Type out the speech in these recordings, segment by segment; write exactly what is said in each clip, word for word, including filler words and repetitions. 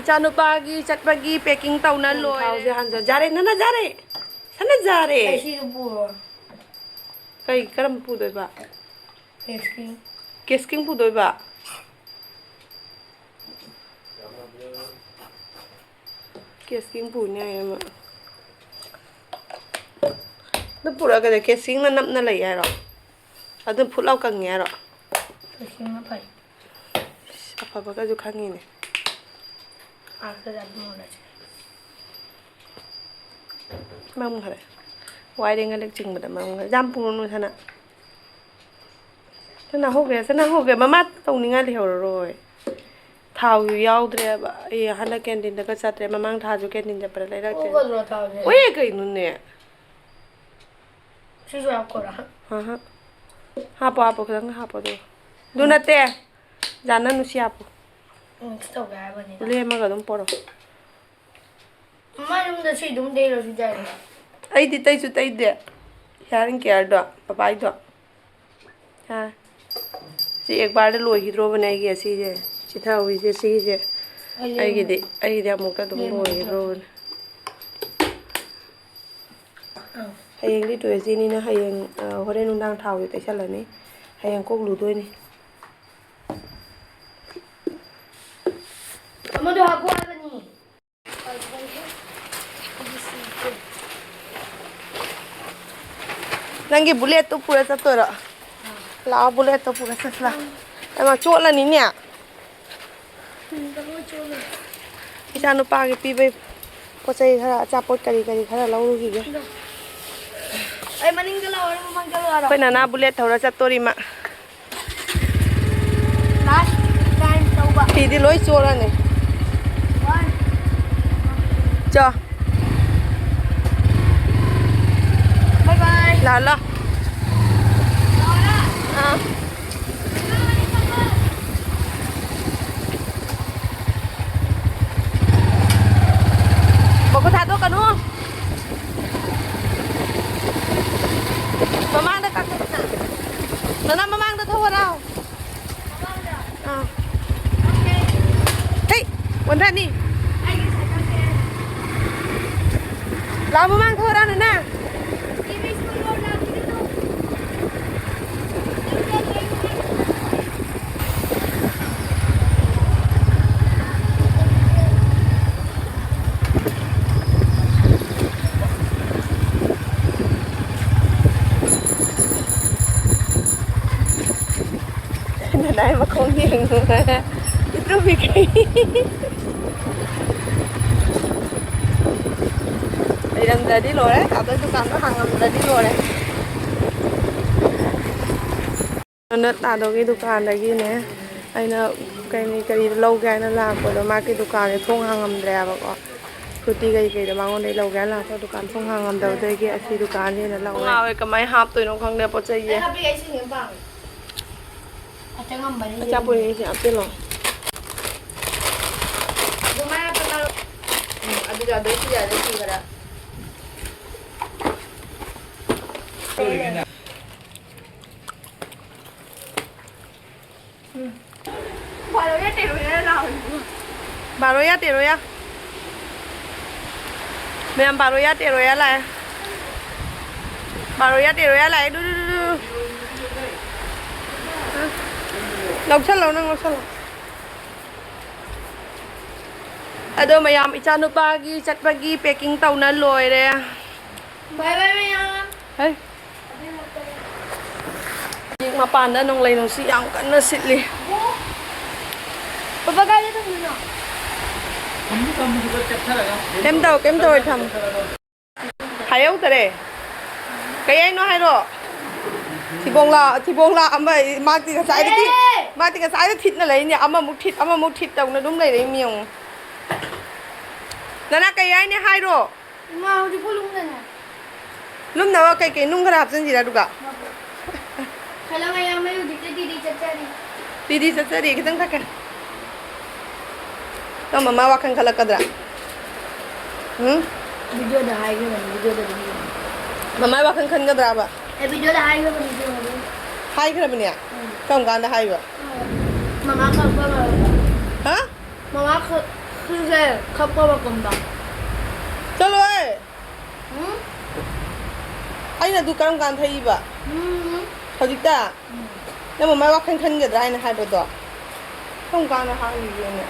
ꯏꯆꯥꯅꯨꯄꯥꯒꯤ ꯆꯠꯄꯒꯤ packing ꯇꯧꯅ ꯂꯣꯏꯔꯦ꯫ ꯊꯥꯎꯁꯦ ꯍꯥꯟꯖ-, ꯖꯥꯔꯦ, ꯅꯅ ꯖꯥꯔꯦ꯫ ꯁꯅ ꯖꯥꯔꯦ꯫ ꯑꯩ ꯁꯤꯁꯨ ꯄꯨꯔꯣ꯫ ꯀꯩ, ꯀꯔꯝꯕ ꯄꯨꯗꯣꯏꯕ? Casking꯫ Casking ꯄꯨꯗꯣꯏꯕ? Casking ꯄꯨꯅꯤ ꯍꯥꯏꯌꯦ ꯑꯃ꯫ ꯑꯗꯨ ꯄꯨꯔꯛꯑꯒ casingꯅ ꯅꯞꯅ ꯂꯩ ꯍꯥꯏꯔꯣ? ꯑꯗꯨ ꯐꯨꯠ ꯂꯥꯎ ꯀꯪꯉꯦ ꯍꯥꯏꯔꯣ? Casingꯅ ꯐꯩ꯫ ꯑꯐꯕꯒꯁꯨ ꯈꯪꯉꯤꯅꯦ꯫ ꯑꯥ, ꯈꯔ ꯑꯗꯨꯝ ꯃꯨꯜꯂꯁꯤ꯫ ꯃꯝꯈꯔꯦ꯫ ꯋꯥꯏꯔꯦꯡꯒ ꯂꯦꯛ ꯆꯤꯡꯕꯗ ꯃꯝꯈꯔꯦ꯫ ꯌꯥꯝ ꯄꯨꯔꯨꯅꯨ ꯁꯅꯥ꯫ ꯁꯅꯥ ꯍꯧꯒꯦ, ꯁꯅꯥ ꯍꯧꯒꯦ꯫ ꯃꯃꯥ ꯇꯧꯅꯤꯡꯉꯥꯏ ꯂꯩꯍꯧꯔꯔꯣꯏ꯫ ꯊꯥꯎꯁꯨ ꯌꯥꯎꯗ꯭ꯔꯦꯕ꯫ ꯑꯩ ꯍꯟꯗꯛ canteen ꯀ ꯆꯠꯇ꯭ꯔꯦ꯫ ꯃꯃꯥꯡ ꯊꯥꯁꯨ canteen ꯆꯠꯄꯗ ꯂꯩꯔꯛꯇꯦ꯫ ꯑꯣ, ꯀꯩꯅꯣ ꯊꯥꯎꯁꯦ? ꯑꯣꯏꯌꯦ ꯀꯩꯅꯣꯅꯦ꯫ ꯁꯤꯁꯨ ꯍꯥꯞꯈꯣꯔꯥ? ꯑꯍ꯫ ꯍꯥꯞꯄꯣ, ꯍꯥꯞꯄꯣ, ꯈꯤꯇꯪ ꯍꯥꯞꯄꯣ ꯑꯗꯨꯒ꯫ ꯑꯗꯨ ꯅꯠꯇꯦ꯫ ꯖꯥꯅ ꯅꯨꯡꯁꯤ ꯍꯥꯞꯄꯣ꯫ Mix ꯇꯧꯒꯦ ꯍꯥꯏꯕꯅꯤꯗ꯫ ꯂꯦꯝꯃꯒ ꯑꯗꯨꯝ ꯄꯣꯔꯛꯑꯣ꯫ ꯃꯃꯥ ꯌꯨꯝꯗ ꯁꯤ ꯑꯗꯨꯝ ꯇꯩꯔꯁꯨ ꯌꯥꯏꯅ꯫ ꯑꯩꯗꯤ ꯇꯩꯁꯨ ꯇꯩꯗꯦ꯫ Hair and careꯗꯣ, ꯄꯄꯥꯏꯗꯣ꯫ ꯍꯥ꯫ ꯁꯤ ꯑꯦꯛꯕꯥꯔꯗ ꯂꯣꯏꯈꯤꯗ꯭ꯔꯣꯕꯅꯦ ꯑꯩꯒꯤ ꯑꯁꯤꯁꯦ꯫ ꯆꯤꯊꯍꯧꯔꯤꯁꯦ ꯁꯤꯒꯤꯁꯦ꯫ ꯑꯩ ꯂꯦꯝꯃꯦ꯫ ꯑꯩꯒꯤꯗꯤ, ꯑꯩꯒꯤꯗꯤ ꯑꯃꯨꯛꯇ ꯑꯗꯨꯝ ꯂꯦꯝꯃꯦ꯫ ꯂꯣꯏꯈꯤꯗ꯭ꯔꯣꯕꯅꯦ꯫ ꯑꯥ꯫ ꯍꯌꯦꯡꯗꯤ Tuesdayꯅꯤꯅ ꯍꯌꯦꯡ, ꯑ, ꯍꯣꯔꯦꯟ ꯅꯨꯡꯗꯥꯡ ꯊꯥꯎꯁꯦ ꯇꯩꯁꯜꯂꯅꯤ꯫ ꯍꯌꯦꯡ ꯀꯣꯛ ꯂꯨꯗꯣꯏꯅꯤ꯫ ꯑꯃꯗꯣ ꯍꯥꯞꯄꯣ ꯍꯥꯏꯕꯅꯤ꯫ ꯅꯪꯒꯤ bulletꯇꯣ ꯄꯨꯔ ꯆꯠꯇꯣꯏꯔꯣ? ꯂꯥꯛꯑꯣ, bulletꯇꯣ ꯄꯨꯔ ꯆꯠꯁꯤ ꯂꯥꯛꯑꯣ꯫ ꯑꯩꯃ, ꯆꯣꯠꯂꯅꯤꯅꯦ꯫ ꯏꯆꯥ ꯅꯨꯄꯥꯒꯤ ꯄꯤꯕꯩ ꯄꯣꯠ ꯆꯩ ꯈꯔ, ꯑꯆꯥꯄꯣꯠ ꯀꯔꯤ ꯀꯔꯤ ꯈꯔ ꯂꯧꯔꯨꯈꯤꯒꯦ꯫ ꯑꯩ ꯃꯅꯤꯡꯗ ꯂꯥꯛꯑꯣ, ꯃꯃꯥꯡꯗ ꯂꯥꯛꯑꯣ꯫ ꯑꯩꯈꯣꯏ ꯅꯅꯥ bullet ꯊꯧꯔ ꯆꯠꯇꯣꯔꯤ ꯃꯥ꯫ Last time ꯇꯧꯕ꯫ ꯐꯤꯗꯤ ꯂꯣꯏ ꯆꯣꯠꯂꯅꯤ꯫ Bye꯫ ꯆꯣ꯫ Bye bye꯫ ꯂꯥꯛꯑꯣ, ꯂꯥꯛꯑꯣ꯫ ꯂꯥꯛꯑꯣꯔꯥ? ꯑꯥ꯫ ꯃꯈꯨꯠ ꯊꯥꯗꯣꯛꯀꯅꯨ꯫ ꯃꯃꯥꯡꯗ ꯀꯥꯈꯠꯂꯨ꯫ ꯅꯅꯥ ꯃꯃꯥꯡꯗ ꯊꯣꯛꯑꯣ ꯂꯥꯎ꯫ ꯑꯥ꯫ ꯍꯦ! ꯑꯣꯟꯊꯅꯤ꯫ ꯂꯥꯛꯑꯣ, ꯃꯃꯥꯡ ꯊꯣꯔꯛꯑꯣ, ꯅꯅꯥ꯫ ꯅꯅꯥꯏ ꯃꯈꯣꯡ ꯌꯦꯡꯉꯨ꯫ ꯄꯤꯛꯇ꯭ꯔꯨ ꯄꯤꯛꯈꯩ꯫ ꯂꯩꯔꯝꯗ꯭ꯔꯗꯤ ꯂꯣꯏꯔꯦ꯫ ꯀꯥꯗꯣꯏ ꯗꯨꯀꯥꯟꯗꯣ ꯍꯥꯡꯉꯝꯗ꯭ꯔꯗꯤ ꯂꯣꯏꯔꯦ꯫ ꯅꯠ ꯇꯥꯗꯣꯒꯤ ꯗꯨꯀꯥꯟꯗꯒꯤꯅꯦ ꯑꯩꯅ ꯀꯔꯤ ꯀꯔꯤ ꯂꯧꯒꯦ ꯍꯥꯏꯅ ꯂꯥꯛꯄꯗꯣ, ꯃꯥꯒꯤ ꯗꯨꯀꯥꯟꯁꯦ ꯊꯣꯡ ꯍꯥꯡꯉꯝꯗ꯭ꯔꯦꯕꯀꯣ꯫ ꯐ꯭ꯔꯨꯇꯤ ꯀꯩ ꯀꯩꯗꯣ ꯃꯉꯣꯟꯗꯩ ꯂꯧꯒꯦ ꯍꯥꯏꯅ ꯂꯥꯛꯄ ꯗꯨꯀꯥꯟ ꯊꯣꯡ ꯍꯥꯡꯉꯝꯗꯕꯗꯒꯤ ꯑꯁꯤ ꯗꯨꯀꯥꯟꯁꯤꯅ ꯂꯧꯔꯦ꯫ ꯉꯥꯎꯋꯦ, ꯀꯃꯥꯏꯅ ꯍꯥꯞꯇꯣꯏꯅꯣ ꯈꯪꯗꯦ ꯄꯣꯠ ꯆꯩꯁꯦ꯫ ꯑꯩ ꯍꯥꯞꯄꯤꯒꯦ, ꯑꯩ ꯁꯤꯡꯉꯦ ꯄꯥꯝꯃꯦ꯫ ꯑꯆꯪꯉꯝꯕꯅꯤ ꯑꯆꯥꯄꯣꯠ ꯁꯤꯡꯉꯦ꯫ ꯌꯦꯡꯁꯤ ꯍꯥꯞꯆꯤꯜꯂꯣ꯫ ꯑꯗꯨꯃꯥꯏꯅ ꯍꯥꯞꯄ ꯃꯔꯣ-, ꯎꯝ, ꯑꯗꯨꯗ ꯑꯗꯨ ꯁꯤ ꯌꯥꯗ ꯁꯤ ꯈꯔ꯫ ꯕꯥꯔꯣ ꯌꯥ ꯇꯦꯔꯣ ꯌꯥ ꯂꯥꯎꯔꯤꯕꯣ? ꯕꯥꯔꯣ ꯌꯥ ꯇꯦꯔꯣ ꯌꯥ꯫ ꯃꯌꯥꯝ ꯕꯥꯔꯣ ꯌꯥ ꯇꯦꯔꯣ ꯌꯥ ꯂꯥꯛꯑꯦ꯫ ꯕꯥꯔꯣ ꯌꯥ ꯇꯦꯔꯣ ꯌꯥ ꯂꯥꯛꯑꯦ꯫ ꯗꯨ, ꯗꯨ, ꯗꯨ, ꯗꯨ꯫ ꯂꯧꯁꯜꯂꯣ, ꯅꯪ ꯂꯧꯁꯜꯂꯣ꯫ ꯑꯗꯣ ꯃꯌꯥꯝ ꯏꯆꯥꯅꯨꯄꯥꯒꯤ ꯆꯠꯄꯒꯤ packing ꯇꯧꯅ ꯂꯣꯏꯔꯦ꯫ Bye bye ꯃꯌꯥꯝ꯫ ꯍꯩ꯫ ꯍꯧꯖꯤꯛ ꯃꯄꯥꯟꯗ ꯅꯣꯡꯂꯩ ꯅꯨꯡꯁꯤꯠ ꯌꯥꯝ ꯀꯟꯅ ꯁꯤꯠꯂꯤ꯫ ꯄꯥꯄꯥ ꯀꯥꯏꯗ ꯊꯝꯗꯣꯏꯅꯣ? ꯀꯩꯝ ꯇꯧ-, ꯀꯩꯝ ꯇꯧꯔꯣꯏ, ꯊꯝꯃꯨ꯫ ꯍꯥꯏꯍꯧꯗꯔꯦ꯫ ꯀꯩ ꯍꯥꯏꯅꯣ ꯍꯥꯏꯔꯣ꯫ ꯊꯤꯕꯣꯡ ꯂꯥ-, ꯊꯤꯕꯣꯡ ꯂꯥ ꯑꯃ, ꯃꯥꯗꯤ ꯉꯁꯥꯏꯗꯒꯤ, ꯑꯦ! ꯃꯥꯗꯤ ꯉꯁꯥꯏꯗ ꯊꯤꯠꯅ ꯂꯩꯅꯦ꯫ ꯑꯃꯃꯨꯛ ꯊꯤꯠ, ꯑꯃꯃꯨꯛ ꯊꯤꯠ ꯇꯧꯅ ꯑꯗꯨꯝ ꯂꯩꯔꯦ ꯃꯤ ꯌꯦꯡꯉꯨ꯫ ꯅꯅꯥ ꯀꯩ ꯍꯥꯏꯅꯤ ꯍꯥꯏꯔꯣ꯫ ꯏꯃꯥ, ꯍꯧꯖꯤꯛ ꯄꯨꯡ ꯂꯨꯝꯗꯅꯦ꯫ ꯂꯨꯝꯅꯕ ꯀꯩꯀꯩ ꯅꯨꯡ ꯈꯔ ꯍꯥꯞꯆꯤꯟꯁꯤꯔꯥ ꯑꯗꯨꯒ? ꯈꯜꯂꯣ ꯃꯌꯥꯝ, ꯃꯩ ꯍꯧꯖꯤꯛꯇ ꯗꯤꯗꯤ ꯆꯠꯆꯔꯤ꯫ ꯗꯤꯗꯤ ꯆꯠꯆꯔꯤ, ꯈꯤꯇꯪ ꯊꯛꯀꯦ꯫ ꯅꯪ ꯃꯃꯥ ꯋꯥꯈꯜ ꯈꯜꯂꯛꯀꯗ꯭ꯔꯥ? ꯎꯝ? ꯚꯤꯗꯤꯑꯣꯗ ꯍꯥꯏꯈꯤꯕꯅꯤ, ꯚꯤꯗꯤꯑꯣꯗ ꯑꯗꯨꯝ ꯌꯦꯡꯉꯣ꯫ ꯃꯃꯥ ꯋꯥꯈꯜ ꯈꯟꯒꯗ꯭ꯔꯥꯕ? ꯑꯦ, ꯚꯤꯗꯤꯑꯣꯗ ꯍꯥꯏꯈ꯭ꯔꯕꯅꯤ ꯏꯕꯦꯝꯃ ꯑꯗꯨꯝ꯫ ꯍꯥꯏꯈ꯭ꯔꯕꯅꯦ? ꯎꯝ꯫ ꯀꯔꯝ ꯀꯥꯟꯗ ꯍꯥꯏꯕ? ꯃꯃꯥ ꯈꯛ ꯍꯥ? ꯃꯃꯥ ꯈꯛ ꯁꯤꯁꯦ ꯈꯞꯄ ꯃꯇꯝꯗ꯫ ꯆꯠꯂꯣꯍꯦ! ꯎꯝ? ꯑꯩꯅ ꯑꯗꯨ ꯀꯔꯝ ꯀꯥꯟꯗ ꯊꯛꯏꯕ? ꯎꯝ꯫ ꯍꯧꯖꯤꯛꯇ? ꯎꯝ꯫ ꯅꯪ ꯃꯃꯥꯏ ꯋꯥꯈꯜ ꯈꯟꯒꯗ꯭ꯔꯥ ꯑꯩꯅ ꯍꯥꯏꯕꯗꯣ? ꯀꯔꯝ ꯀꯥꯟꯗ ꯍꯥꯏꯈꯤꯒꯦꯅꯦ?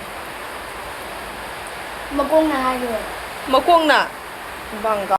ꯃꯀꯣꯛꯅ ꯍꯥꯏꯈꯤꯕ꯫ ꯃꯀꯣꯛꯅ? ꯕꯪꯒꯥ꯫